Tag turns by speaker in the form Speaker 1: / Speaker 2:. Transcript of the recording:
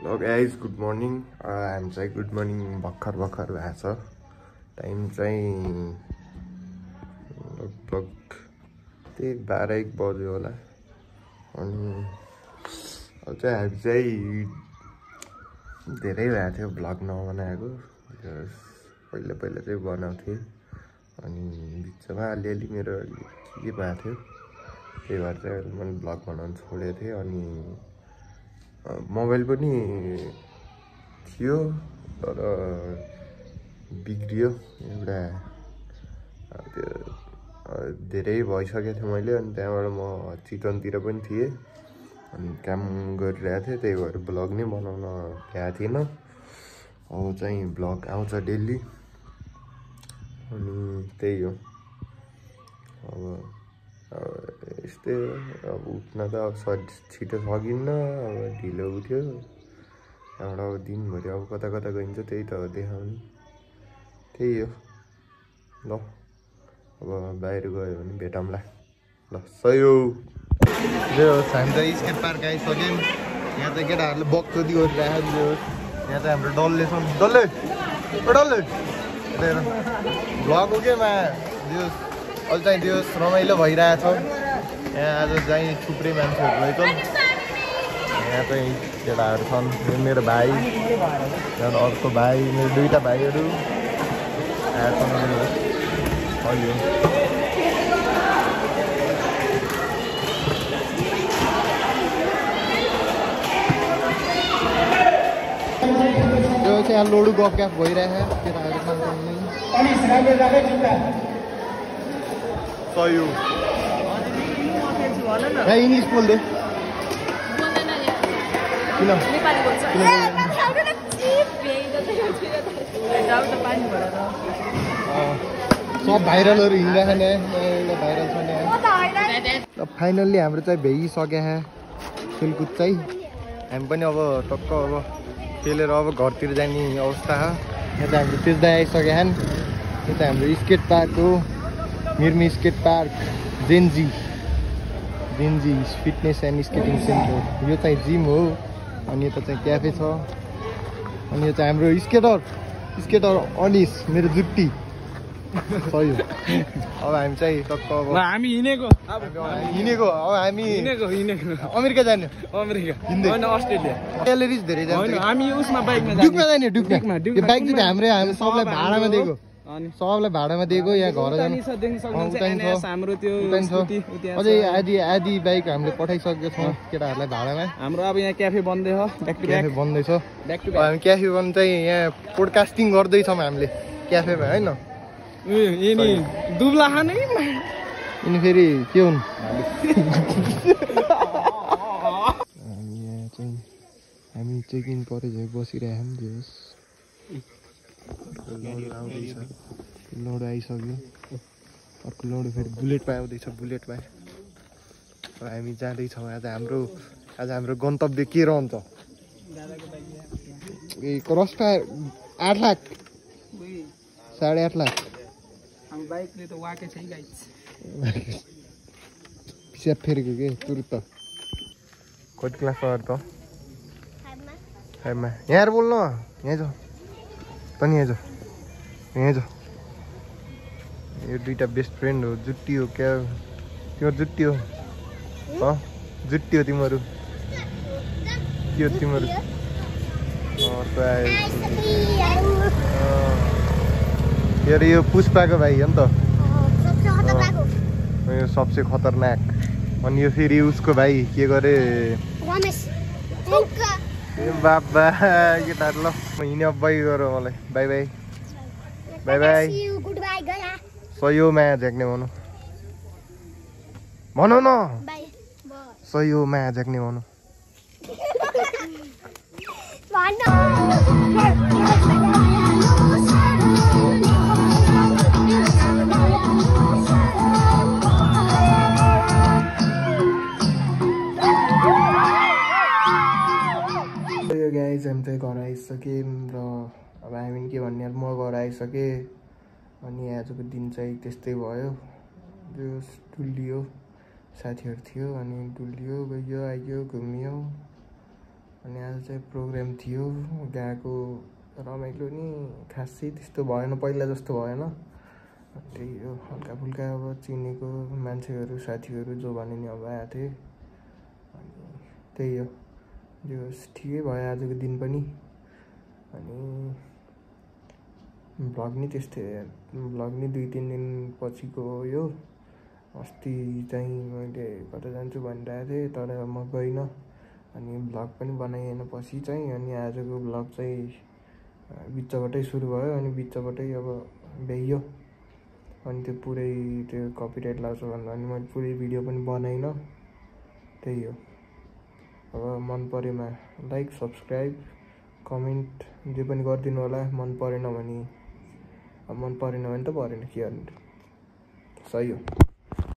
Speaker 1: Hello guys, good morning. I'm चाहिँ good morning भर्खर भएको छ। टाइम चाहिँ लगभग त्यही 12-1 बज्यो होला। अनि अब चाहिँ हामी चाहिँ धेरै भएको थियो भ्लग नबनाएको। पहिला चाहिँ बनाउँथेँ अनि बिचमा अलिअलि मेरो के भएको थियो, त्यही भएर चाहिँ मैले भ्लग बनाउन छोडेको थिएँ। अनि मोबाइल पनि थियो तर बिग्रियो एउटा, त्यो धेरै भइसकेको थियो मैले। अनि त्यहाँबाट म चिकनतिर पनि थिएँ अनि काम गरिरहेको थिएँ, त्यही भएर भ्लग नै बनाउन भ्याएको थिएन। अब चाहिँ भ्लग आउँछ डेली अनि त्यही हो। अब यस्तै हो। अब उठ्न त अब छिटो सकिन्न, अब ढिलो उठ्यो। त्यहाँबाट अब दिनभरि अब कता गइन्छ त्यही त हो देखाउने, त्यही हो। ल अब बाहिर गयो भने भेटौँला। ल सहयोग हामी त स्केट पार्क आइसक्यौँ। यहाँ चाहिँ केटाहरूले बक्चोदी गरिरहेको थियो। यहाँ चाहिँ हाम्रो डल्ले छन्, डल्ले भ्लग हो क्या मा दियोस् अहिले चाहिँ दियोस् रमाइलो भइरहेछ। यहाँ आज चाहिँ थुप्रै मान्छेहरू रहेछ। यहाँ चाहिँ केटाहरू छन्, यो मेरो भाइ, त्यहाँबाट अर्को भाइ, मेरो दुईवटा भाइहरू आएको छ। अहिले यो चाहिँ लोडु गफ भइरहेको केटाहरू सँगसँगै। सहयोग इङ्ग्लिस बोल्दै किन सब भाइरलहरू हिँडिरहेको भाइरल छ नि। फाइनल्ली हाम्रो चाहिँ भ्याइसक्यो खेलकुद चाहिँ। हामी पनि अब टक्क अब खेलेर अब घरतिर जाने अवस्था हो। यहाँ चाहिँ हाम्रो तेज दाइ आइसक्यो। यो चाहिँ हाम्रो स्केट पार्क हो, Mirmi skate park, gen Z fitness and skating centre. यो चाहिँ जिम हो। अनि यता चाहिँ क्याफे छ। अनि यो चाहिँ हाम्रो स्केटर अनिस, मेरो जुट्टी सही हो। अब हामी चाहिँ टक्क अब
Speaker 2: हामी हिँडेको अब हामी अमेरिका
Speaker 1: जाने,
Speaker 2: अस्ट्रेलिया
Speaker 1: क्यालोरिज धेरै जान्छ।
Speaker 2: हामी उसमा बाइकमा
Speaker 1: जाने डुकमा बाइक चाहिँ हामी सबलाई भाडामा दिएको, सबलाई भाडामा दिएको। यहाँ घर
Speaker 2: हाम्रो त्यो
Speaker 1: अझै आधी बाइक हामीले पठाइसकेको छौँ केटाहरूलाई भाडामा।
Speaker 2: हाम्रो अब यहाँ क्याफे बन्दै हो,
Speaker 1: क्याफे बन्दैछ। हामी क्याफे बन्द चाहिँ यहाँ पोडकास्टिङ गर्दैछौँ हामीले क्याफेमा, होइन?
Speaker 2: दुब्ला खाने
Speaker 1: यिनी फेरि के हुन्। हामी चेकिङ परेछ बसिरहेको आउँदैछ। लोड आइसक्यो, अर्को लोड फेरि बुलेटमा आउँदैछ। बुलेटमा हामी जाँदैछौँ। आज हाम्रो गन्तव्य के रहन्छ? Cross tyre 8 lakh 8.5 lakh.
Speaker 2: बाइकले त वाकै छ गाइस।
Speaker 1: पिसाब फेरेको के तुरुत्त। कति क्लास पढ्छ त? 5मा। यहाँ बोल्नु, यहाँ जाऊ त नि, यहाँ जाऊ। यो दुईवटा बेस्ट फ्रेन्ड हो, जुट्टी हो क्या तिम्रो? जुट्टी हो जुट्टी हो तिमीहरू, के हो तिमीहरू? यो पुष्पाको भाइ हो नि त, यो सबसे खतरनाक। अनि यो फेरि उसको भाइ के गरे बाबा केटाहरू। ल म हिँड्ने अब बाई गर मलाई। बाई सही हो माया झ्याक्ने भनौ न, सही हो माया झ्याक्ने भनौ। गाइज हामी चाहिँ घर आइसक्यौँ र अब हामी के भन्ने, म घर आइसकेँ। अनि आजको दिन चाहिँ त्यस्तै भयो। त्यो डुलियो, साथीहरू थियो अनि डुलियो, गयो आइयो, घुमियो। अनि आज चाहिँ प्रोग्राम थियो गएको रमाइलो नि खासै त्यस्तो भएन पहिला जस्तो भएन त्यही हो हल्का फुल्का अब चिनेको मान्छेहरू साथीहरू जो भने नि अब आएको थिए अनि त्यही हो जो ठिकै भयो आजको दिन पनि अनि भ्लग नि त्यस्तै भ्लग नि 2-3 दिन पछिको हो यो अस्ति चाहिँ मैले कता जान्छु भनिरहेको थिएँ तर म गइनँ अनि भ्लग पनि बनाइएन पछि चाहिँ अनि आजको भ्लग चाहिँ बिचबाटै सुरु भयो अनि बिचबाटै अब भ्याइयो अनि त्यो पुरै त्यो कपिराइट लाग्छ भनेर अनि मैले पुरै भिडियो पनि बनाइनँ त्यही हो अब मन परेमा लाइक सब्सक्राइब कमेन्ट जे पनि गरिदिनु होला मन परेन भने त परेन के गर्नु सही हो।